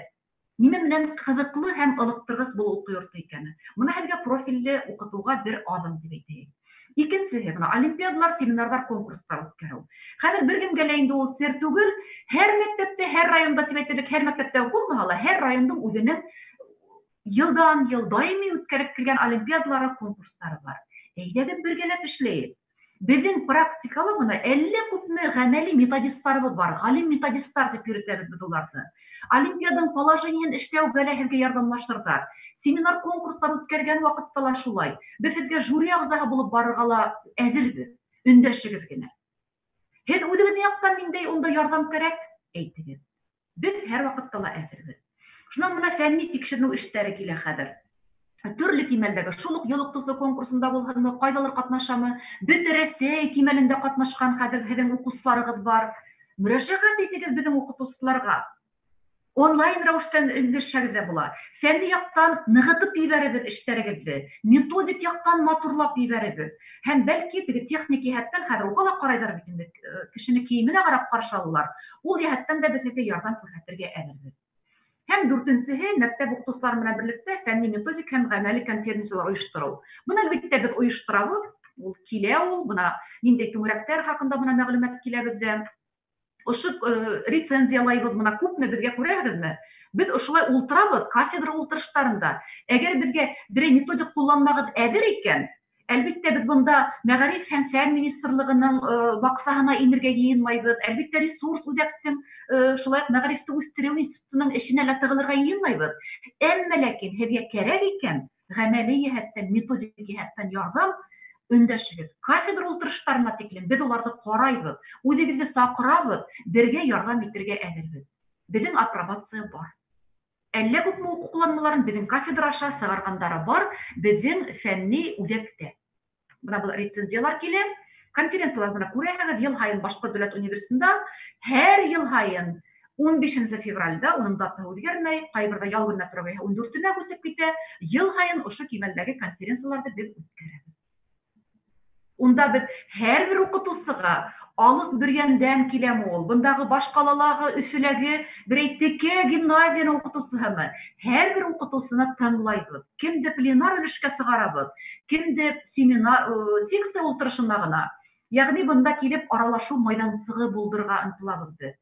Нимә менән ҡыҙыҡлы һәм ылыҡтырғыс был уҡыу йорто икәне? Бына һеҙгә профилле уҡытыуға бер аҙым тип әйтәйек. Икенсеһе, бына олимпиадалар, семинарҙар, конкурстар үткәреү. Хәҙер бер кемгә лә инде ул сер түгел, һәр мәктәптә, һәр районда тип әйтерлек, һәр мәктәптә үк булмаһа ла, һәр райондың үҙенең йылдан йыл даими үткәреп килгән олимпиадалары, конкурстары бар. Әйҙәгеҙ бергәләп эшләйек. Беҙҙең практикала бына әллә күпме ғәмәли методисттарыбыҙ бар, ғалим методисттар тип йөрөтәбеҙ беҙ уларҙы. Олимпиаданың положениеһын эшләүгә лә һеҙгә ярҙамлашырҙар. Семинар конкурстар үткәргән ваҡытта ла шулай. Беҙ һеҙгә жюри ағзаһы булып барырға ла әҙербеҙ, өндәшегеҙ генә. Һеҙ үҙегеҙ яҡтан ниндәй унда ярҙам кәрәк, әйтегеҙ. Беҙ һәр ваҡытта ла әҙербеҙ. Шунан бына фәнни тикшеренеү эштәре килә хәҙер. Төрлө кимәлдәге, шул уҡ йыл уҡытыусы конкурсында булһынмы, ҡайҙалыр ҡатнашамы, бөтә Рәсәй кимәлендә ҡатнашҡан хәҙер һеҙҙең уҡыусыларығыҙ бар. Мөрәжәғәт итегеҙ беҙҙең уҡытыусыларға. Онлайн рәүештән өндәшһәгеҙ ҙә була. Фәнни яҡтан нығытып ебәрегеҙ эштәрегеҙҙе, методик яҡтан матурлап ебәрегеҙ. Һәм бәлки теге техник йәһәттән хәҙер уға ла ҡарайҙар бит инде, кешене кейеменә ҡарап ҡаршы алалар. Ул йәһәттән дә беҙ һеҙгә ярҙам күрһәтергә әҙербеҙ. Һәм дүртенсеһе, мәктәп уҡытыусылары менән берлектә фәнни методик һәм ғәмәли конференциялар ойоштороу. Бына әлбиттә беҙ ойошторабыҙ, ул килә ул, бына ниндәй түңәрәктәр хаҡында бына мәғлүмәт килә беҙҙә. Ошо рецензиялайбыҙ, бына күпме беҙгә күрәһегеҙме? Беҙ ошолай ултырабыҙ кафедра ултырыштарында. Әгәр беҙгә берәй методик ҡулланмағыҙ әҙер икән, әлбиттә беҙ бында Мәғариф һәм фән министрлығының баҡсаһына инергә йыйынмайбыҙ, әлбиттә ресурс үҙәктең, шулай уҡ мәғарифте үҫтереү институтының эшенә лә тығылырға йыйынмайбыҙ. Әммә ләкин һеҙгә кәрәк икән, ғәмәли йәһәттән, методик йәһәттән ярҙам өндәшегеҙ. Кафедра ултырыштарына тиклем беҙ уларҙы ҡарайбыҙ, үҙегеҙҙе саҡырабыҙ, бергә ярҙам итергә әҙербеҙ. Беҙҙең апробация бар. Әллә күпме уҡыу ҡулланмаларын беҙҙең кафедра аша сығарғандары бар, беҙҙең фәнни үҙәктә. Бына был рецензиялар килә, конференциялар бына күрәһегеҙ, йыл һайын Башҡорт дәүләт университетында һәр йыл һайын 15 февралдә, уның датаһы үҙгәрмәй, ҡайберҙә ял көнөнә тура килһә, 14-нә күсеп китә, йыл һайын ошо кимәлдәге конференцияларҙы беҙ үткәрәбеҙ. Унда беҙ һәр бер уҡытыусыға алыҫ Бөрйәндән киләме ул, бындағы баш ҡалалағы, Өфөләге берәй текә гимназияның уҡытыусыһымы, һәр бер уҡытыусыны тыңлайбыҙ. Кемде пленар өлөшкә сығарабыҙ, кемде семинар, секция ултырышына ғына. Йәғни бында килеп аралашыу майҙансығы булдырырға ынтылабыҙ беҙ.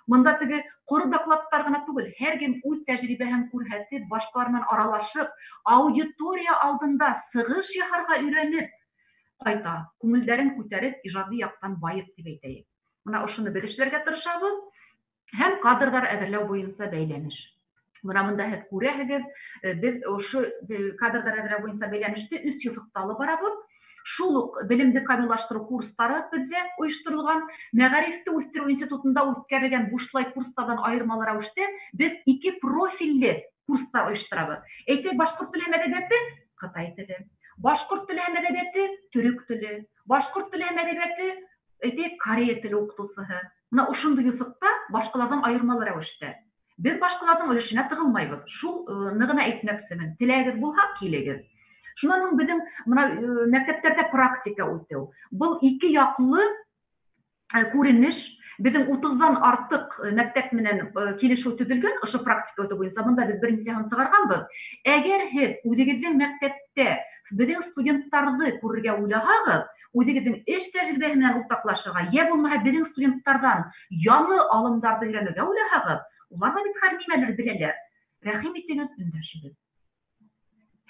Мында теге ҡоро докладтар ғына түгел, һәр кем үҙ тәжрибәһен күрһәтеп, башҡалар менән аралашып, аудитория алдында сығыш яһарға өйрәнеп ҡайта, күңелдәрен күтәреп, ижади яҡтан байып тип әйтәйек. Бына ошоно беҙ эшләргә тырышабыҙ һәм кадрҙар әҙерләү буйынса бәйләнеш. Бына бында һеҙ күрәһегеҙ, беҙ ошо кадрҙар әҙерләү буйынса бәйләнеште 3 юҫыҡта алып барабыҙ. Шул уҡ белемде камиллаштырыу курстары беҙҙә ойошторолған. Мәғарифте үҫтереү институтында үткәрелгән бушлай курстарҙан айырмалы рәүештә беҙ 2 профилле курстар ойошторабыҙ. Әйтәйек, башҡорт теле һәм әҙәбиәте ҡытай теле, башҡорт теле һәм әҙәбиәте төрөк теле, башҡорт теле һәм әҙәбиәте әйтәйек, корея теле уҡытыусыһы. Бына ошондай юҫыҡта башҡаларҙан айырмалы рәүештә. Беҙ башҡаларҙың өлөшөнә тығылмайбыҙ. Шул ныгына әйтмәксемен. Теләгегеҙ булһа, килегеҙ. Шунан һуң беҙҙең бына мәктәптәрҙә практика үтеү. Был ике яҡлы күренеш. Беҙҙең 30-ҙан артыҡ мәктәп менән килешеү төҙөлгән ошо практика үтеү буйынса. Бында беҙ бер нисәһен сығарғанбыҙ. Әгәр һеҙ үҙегеҙҙең мәктәптә беҙҙең студенттарҙы күрергә уйлаһағыҙ, үҙегеҙҙең эш тәжрибәһе менән уртаҡлашырға, йә булмаһа беҙҙең студенттарҙан яңы алымдарҙы өйрәнергә уйлаһағыҙ, улар ҙа бит хәҙер нимәлер беләләр. Рәхим итегеҙ, өндәшегеҙ.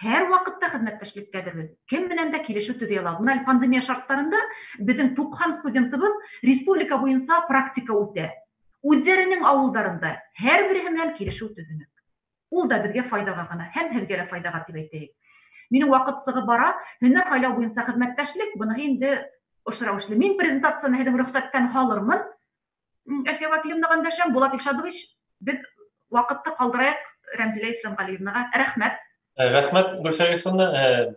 Һәр ваҡытта хеҙмәттәшлеккә әҙербеҙ. Кем менән дә килешеү төҙөй алабыҙ. Бына әле пандемия шарттарында беҙҙең 90 студентыбыҙ республика буйынса практика үтә. Үҙҙәренең ауылдарында һәр береһе менән килешеү төҙөнөк. Ул да беҙгә файҙаға ғына, һәм һеҙгә лә файҙаға тип әйтәйек. Минең ваҡыт сығып бара, һөнәр һайлау буйынса хеҙмәттәшлек, быныһы инде ошо рәүешле. Мин презентацияны һеҙҙең рөхсәттән һалырмын. Әлфиә Вәкилевнаға өндәшәм. Булат Илшадович, беҙ ваҡытты ҡалдырайыҡ Рәмзилә Исламғәлиевнаға. Рәхмәт. Рәхмәт, Гөлфиә Рифовна,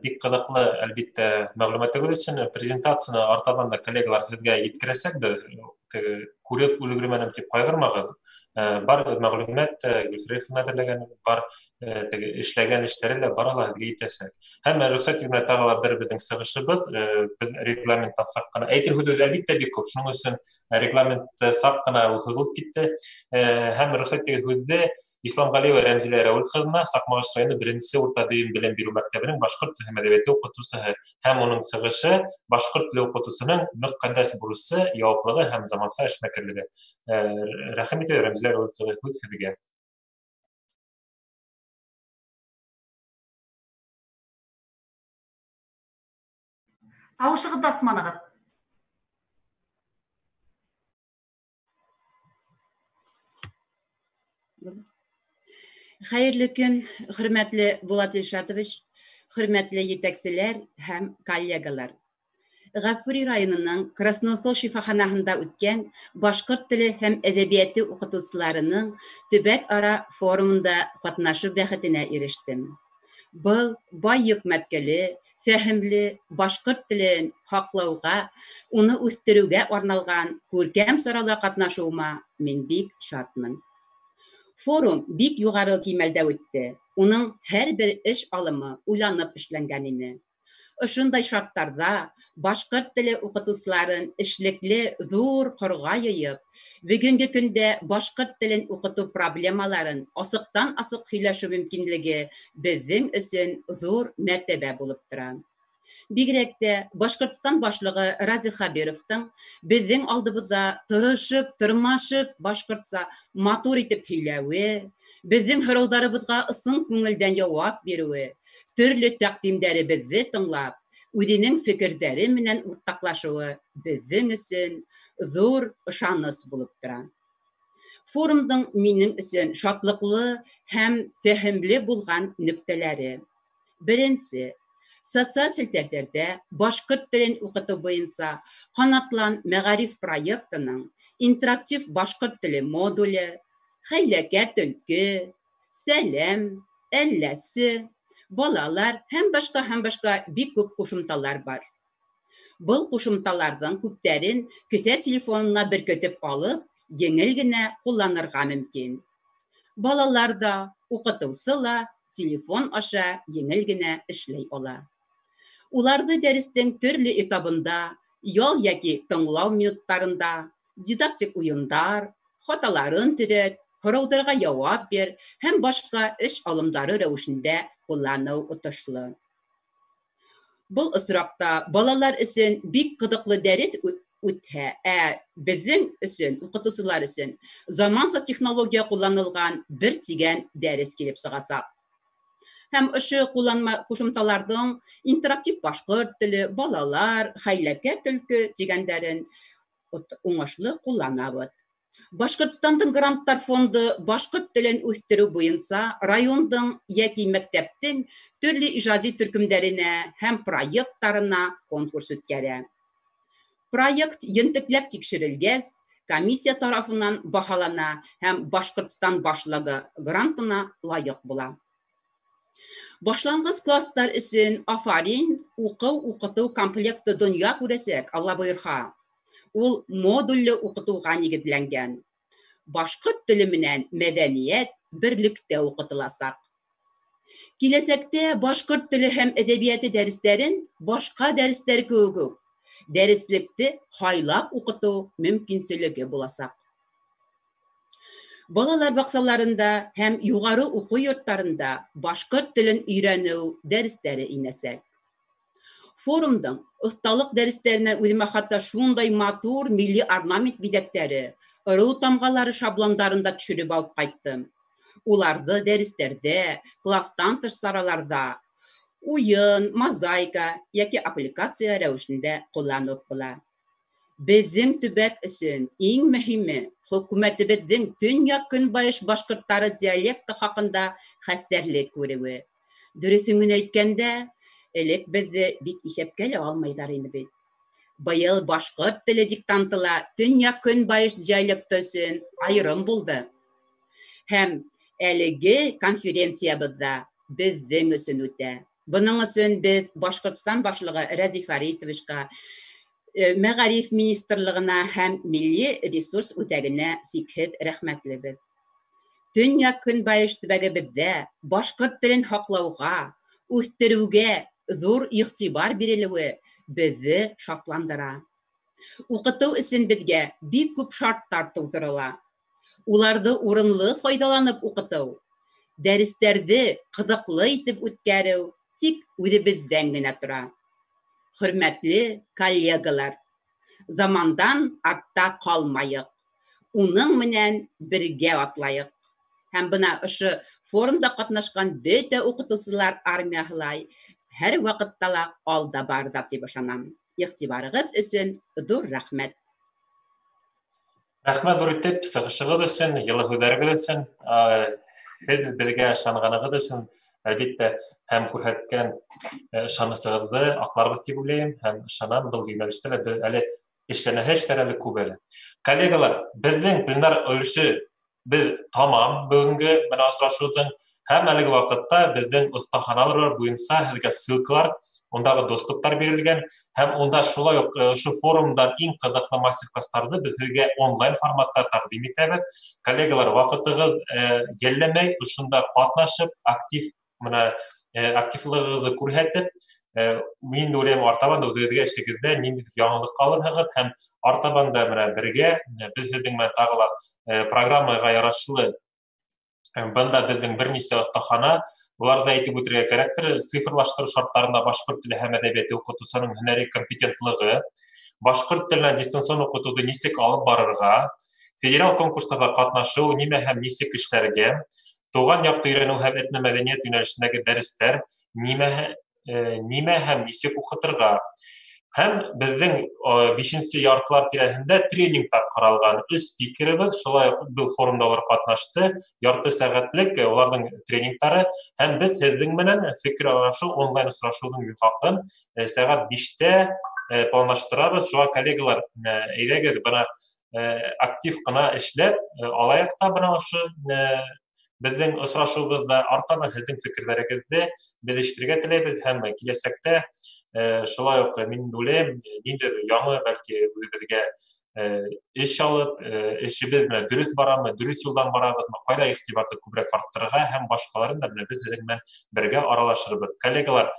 бик ҡыҙыҡлы, әлбиттә, мәғлүмәтегеҙ өсөн. Презентацияны артабан да коллегалар һеҙгә еткерәсәкбеҙ. Теге күреп өлгөрмәнем тип ҡайғырмағыҙ. Бар мәғлүмәт Гөлфиә Рифовна әҙерләгән, бар теге эшләгән эштәре лә бары ла һеҙгә етәсәк. Һәм рөхсәт итегеҙ, тағы ла бер беҙҙең сығышыбыҙ, беҙ регламенттан саҡ ҡына, әйтер һүҙ әлбиттә бик күп, шуның өсөн регламент саҡ ҡына ул һуҙылып китте. Һәм рөхсәт итегеҙ һүҙҙе Исламғәлиева Рәмзилә Рәүел ҡыҙына, Саҡмағош районы 1-нсе урта дөйөм белем биреү мәктәбенең башҡорт теле һәм әҙәбиәте уҡытыусыһы, һәм уның сығышы башҡорт теле уҡытыусының мөҡәддәс бурысы, яуаплығы һәм заманса эшмәкәрлеге. Рәхим итегеҙ, Рәмзилә Рәүел ҡыҙы, һүҙ һеҙгә. Тауышығыҙҙы асманығыҙ. Хәйерле көн, хөрмәтле Булат Илшатович, хөрмәтле етәкселәр һәм коллегалар. Ғафури районының Красноусол шифаханаһында үткән башҡорт теле һәм әҙәбиәте уҡытыусыларының төбәк-ара форумында ҡатнашыу бәхетенә ирештем. Был бай йөкмәткеле, фәһемле башҡорт телен һаҡлауға, уны үҫтереүгә арналған күркәм сарала ҡатнашыуыма мин бик шатмын. Форум бик юғары кимәлдә үтте. Уның һәр бер эш алымы уйланып эшләнгән ине. Ошондай шарттарҙа башҡорт теле уҡытыусыларын эшлекле ҙур ҡорға йыйып, бөгөнгө көндә башҡорт телен уҡытыу проблемаларын асыҡтан-асыҡ һөйләшеү мөмкинлеге беҙҙең өсөн ҙур мәртәбә булып тора. Бигерәк тә Башҡортостан башлығы Радий Хәбировтың беҙҙең алдыбыҙҙа тырышып, тырмашып башҡортса матур итеп һөйләүе, беҙҙең һорауҙарыбыҙға ысын күңелдән яуап биреүе, төрлө тәҡдимдәребеҙҙе тыңлап, үҙенең фекерҙәре менән уртаҡлашыуы беҙҙең өсөн ҙур ышаныс булып тора. Форумдың минең өсөн шатлыҡлы һәм фәһемле булған нөктәләре. Беренсе, социаль селтәрҙәрҙә башҡорт телен уҡытыу буйынса Ҡанатлан мәғариф проектының интерактив башҡорт теле модуле, хәйләкәр төлкө, сәләм, әлләсе, балалар һәм башҡа бик күп ҡушымталар бар. Был ҡушымталарҙың күптәрен кеҫә телефонына беркетеп алып, еңел генә ҡулланырға мөмкин. Балалар да, уҡытыусы ла телефон аша еңел генә эшләй ала. Уларҙы дәрестең төрлө этабында, ял йәки тыңлау минуттарында, дидактик уйындар, хаталарын төҙәт, һорауҙарға яуап бир һәм башҡа эш алымдары рәүешендә ҡулланыу отошло. Был осраҡта балалар өсөн бик ҡыҙыҡлы дәрес үтһә, ә беҙҙең өсөн, уҡытыусылар өсөн заманса технология ҡулланылған бер тигән дәрес килеп сығасаҡ. Һәм ошо ҡулланма ҡушымталарҙың интерактив башҡорт теле, балалар, хәйләкәр төлкө тигәндәрен уңышлы ҡулланабыҙ. Башҡортостандың гранттар фонды башҡорт телен үҫтереү буйынса райондың йәки мәктәптең төрлө ижади төркөмдәренә һәм проекттарына конкурс үткәрә. Проект ентекләп тикшерелгәс, комиссия тарафынан баһалана һәм Башҡортостан башлығы грантына лайыҡ була. Башланғыс класстар өсөн Афарин уҡыу-уҡытыу комплекты донъя күрәсәк, Алла бойорһа. Ул модулле уҡытыуға нигеҙләнгән. Башҡорт теле менән мәҙәниәт берлектә уҡытыласаҡ. Киләсәктә башҡорт теле һәм әҙәбиәте дәрестәрен башҡа дәрестәр кеүек үк дәреслекте һайлап уҡытыу мөмкинселеге буласаҡ. Балалар баҡсаларында һәм юғары уҡыу йорттарында башҡорт телен өйрәнеү дәрестәре инәсәк. Форумдың оҫталыҡ дәрестәренә үҙемә хатта шундай матур милли орнамент биҙәктәре, ырыу тамғалары шаблондарын да төшөрөп алып ҡайттым. Уларҙы дәрестәрҙә, кластан тыш сараларҙа уйын, мозаика йәки аппликация рәүешендә ҡулланып була. Беҙҙең төбәк өсөн иң мөһиме хөкүмәтебеҙҙең төньяҡ-көнбайыш башҡорттары диалекты хаҡында хәстәрлек күреүе. Дөрөҫөн генә әйткәндә, элек беҙҙе бик иҫәпкә лә алмайҙар ине бит. Быйыл башҡорт теле диктанты ла төньяҡ-көнбайыш диалекты өсөн айырым булды. Һәм әлеге конференциябыҙ ҙа беҙҙең өсөн үтә. Бының өсөн беҙ Башҡортостан башлығы Рәдиф Фәритовичҡа, Мәғариф министрлығына һәм Милли ресурс үҙәгенә сикһеҙ рәхмәтлебеҙ. Төньяҡ-көнбайыш төбәгебеҙҙә башҡорт телен һаҡлауға, үҫтереүгә ҙур иғтибар бирелеүе беҙҙе шатландыра. Уҡытыу өсөн беҙгә бик күп шарттар тыуҙырыла. Уларҙы урынлы файҙаланып уҡытыу, дәрестәрҙе ҡыҙыҡлы итеп үткәреү тик үҙебеҙҙән генә тора. Хөрмәтле коллегалар, замандан артта ҡалмайыҡ, уның менән бергә атлайыҡ. Һәм бына ошо форумда ҡатнашҡан бөтә уҡытыусылар армияһылай һәр ваҡытта ла алда барҙар тип ышанам. Иғтибарығыҙ өсөн ҙур рәхмәт. Рәхмәт ҙур итеп сығышығыҙ өсөн, йылы һүҙҙәрегеҙ өсөн, һеҙ беҙгә ышанғанығыҙ өсөн, әлбиттә, һәм күрһәткән ышанысығыҙҙы аҡларбыҙ тип уйлайым, һәм ышанам, был йүнәлештә лә беҙ әле эшләнәһе эштәр әле күп әле. Коллегалар, беҙҙең пленар өлөшө беҙ тамам бөгөнгө менә осрашыуҙың, һәм әлеге ваҡытта беҙҙең оҫтаханалар буйынса һеҙгә ссылкалар, ундағы доступтар бирелгән, һәм унда шулай уҡ ошо форумдан иң ҡыҙыҡлы мастер-класстарҙы беҙ һеҙгә онлайн форматта тәҡдим итәбеҙ. Коллегалар, ваҡытығыҙ йәлләмәй, ошонда ҡатнашып, актив мына активлығығыҙҙы күрһәтеп, мин уйлайым, артабан да үҙегеҙгә эшегеҙҙә ниндәйҙер яңылыҡ алырһығыҙ, һәм артабан да менә бергә беҙ һеҙҙең менән тағы ла программаға ярашлы бында беҙҙең бер нисә оҫтахана, уларҙы әйтеп үтергә кәрәктер. Цифрлаштырыу шарттарында башҡорт теле һәм әҙәбиәте уҡытыусының һөнәри компетентлығы, башҡорт теленән дистанцион уҡытыуҙы нисек алып барырға, федераль конкурстарҙа ҡатнашыу, нимә һәм нисек эшләргә, тыуған яҡты өйрәнеү һәм этномәҙәниәт йүнәлешендәге дәрестәр, нимә һәм нисек уҡытырға. Һәм беҙҙең бишенсе яртылар тирәһендә тренингтар ҡаралған. Өс спикерыбыҙ шулай уҡ был форумда улар ҡатнашты. Ярты сәғәтлек уларҙың тренингтары. Һәм беҙ һеҙҙең менән фекер алышыу, онлайн осрашыуҙың йомғаҡын сәғәт 5-тә планлаштырабыҙ. Шуға, коллегалар, әйҙәгеҙ, бына актив ҡына эшләп алайыҡ та бына ошо беҙҙең осрашыуыбыҙҙа артабан һеҙҙең фекерҙәрегеҙҙе беҙ ишетергә теләйбеҙ һәм киләсәктә шулай уҡ мин уйлайым, ниндәйҙер яңы, бәлки үҙебеҙгә эш алып, эшебеҙ менән дөрөҫ барамы, дөрөҫ юлдан барабыҙмы, ҡайҙа иғтибарҙы күберәк арттырырға һәм башҡаларын да менә беҙ һеҙҙең менән бергә аралашырбыҙ. Коллегалар,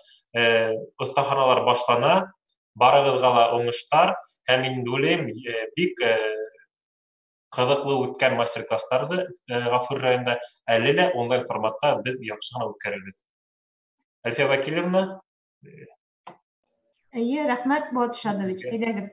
оҫтаханалар башлана, барығыҙға ла уңыштар һәм мин уйлайым, бик ҡыҙыҡлы үткән мастер-класстарҙы Ғафури районында әле лә онлайн форматта беҙ яҡшы ғына үткәрербеҙ. Әлфиә Вәкилевна. Эйе, рәхмәт, Булат Шадович. Әйҙәгеҙ.